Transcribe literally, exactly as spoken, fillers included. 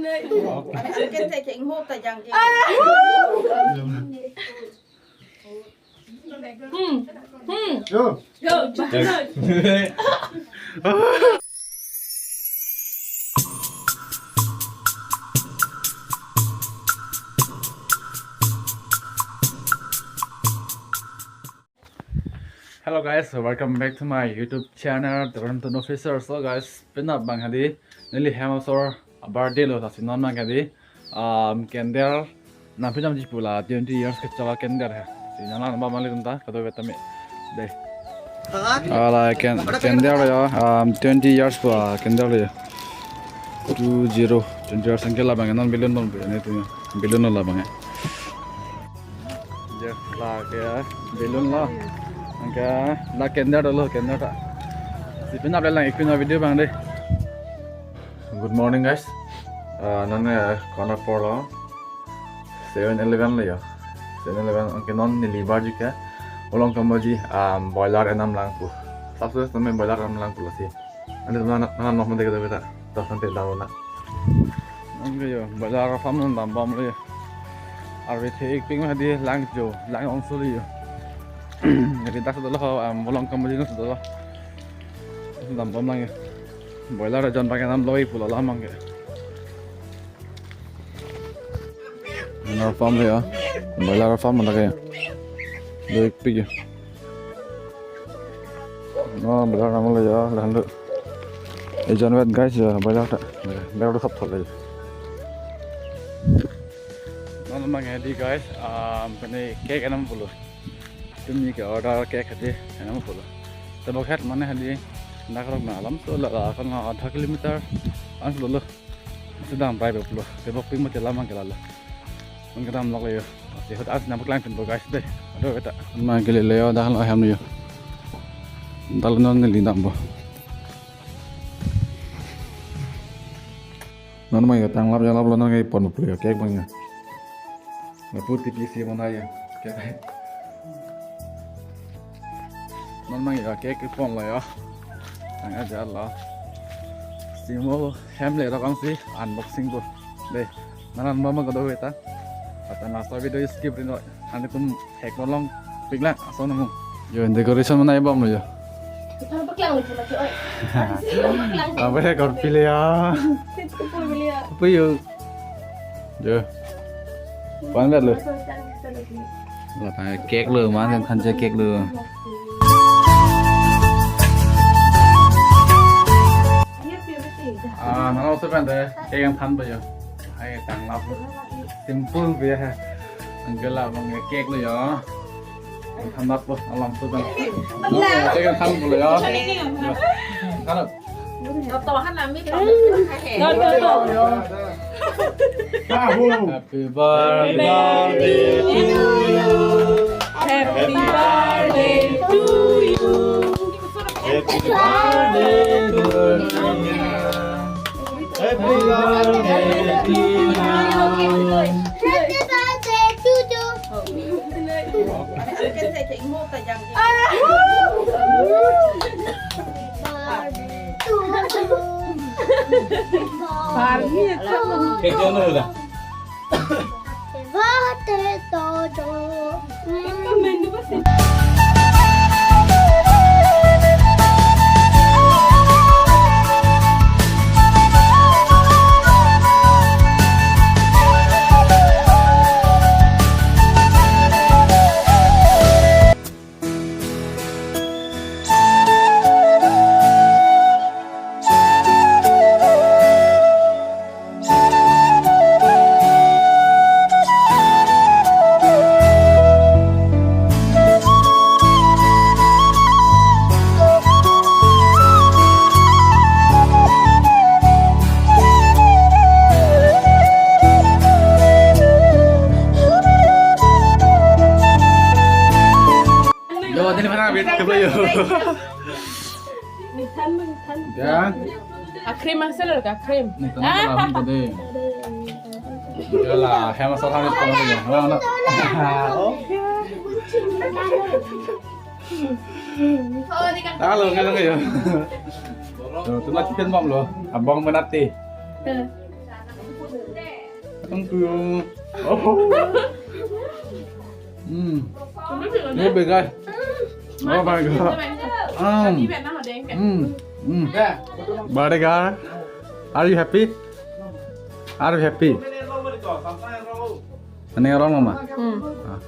Ken te ke ingho ta jang ke. Hmm. Hmm. Yo. Yo. Hello guys, so welcome back to my YouTube channel, The Ramton Officer. So guys, penap abang hadi, neli hem asor abirthday lo, lasi non abang hadi, um, candle, nam pinam ji pu la twenty years kechok a-candle he. Si nanglang ba mali tum ta, kadokave tame. Dei. Ala can-, candle ya, um, twenty years pu a-candle ya. Two zero, twenty years anke labang non balloon bom pe ne tu balloon labang. Ya, la ke balloon lo. Anke la candle lo, candle ta. Si penap le lang ik pin a-video abang dei. Good morning guys. Ah, non, eh, corner por lo. Seven Eleven lo ya. Seven Eleven anke non neli barju ke. Olong kamaji, um, boiler enam lang pu. Sabse tame boiler enam lang pu lasi. Ante tuma na, na, no, mande kita beta. Tos nanti daun na. Anke yo, boiler farm non dam bom lo ya. Arve the ik ping hadi lang jo, lang ongso lo ya. Jadi dak dolo, um, olong kamaji non dolo. Dam bom lang ya. Boiler ajon bang enam lo ik pu lo lam abang ke. Boiler farm lo ya. Boiler farm lo ke. Do ik pik ya. No, boiler enam lo ya, lahan lo. Ejon vet guys ya, boiler ta. Boiler ta sab thot lo ya. Non abang hadi guys, um, pene cake enam pulo. Tumi ke order cake hadi enam pulo. Tebok het mane hadi, dak rok na alam so la, la kan adha kilometer an lo lo. Sedang pai beplo, tebok ping mati lam abang ke lalo. Abang kedam lok le yo. Si hot as nang paklang pin bo guys dei. Aduh, beta. Abang ke le le yo, dah lo hem yo. Dah lo non neli dam bo. Non abang yo tanglap ya lap lo non ke pon beplo yo cake abang yo. Lapu T P C mana ya. Cake. Non abang ya cake pon lo ya. Ang aja lo. Si mo hem le rok ang si unboxing bo. Dei. Nanglang ba ma kadokave ta. Ata nasa video skip ri noi. Ante tum hek nolong pik lang ason mo. Yo decoration mana bom lo yo. Kita paklang lo cuma oi. Paklang. Apa ya kau pilih ya? Kita pilih ya. Apa yo? Jo. Pan vet lo. La ta cake lo, man kan than cake lo. Ah, nang lo sepen de, cake than ba yo. Hai tanglap. Simple biya hai. Anke labang cake lo yo. Than ba po, alam sepen. Cake than ba lo yo. Kalau Toto han ami to. Toto, toto. Happy birthday to you. Happy birthday to you. Happy birthday to you. Happy birthday to you. Happy birthday to you. Barni, Yo, tadi mana bit ke yo? Mingthan, mingthan. Ya. Akrim asal ka krim. Nih, tengah lah, ini tadi. Yalah, hem asal kami sekolah dulu. Mana, mana? Oke. Halo, halo ya. Tuh, tuh lagi kan bom lo. Abang menati. Tuh. Thank you. Oh. Mm. Oh my God. Oh my God. Um. Mm. Mm. Bodyguard, are you happy? Are you happy? Ani orang mama. Hmm. Ah.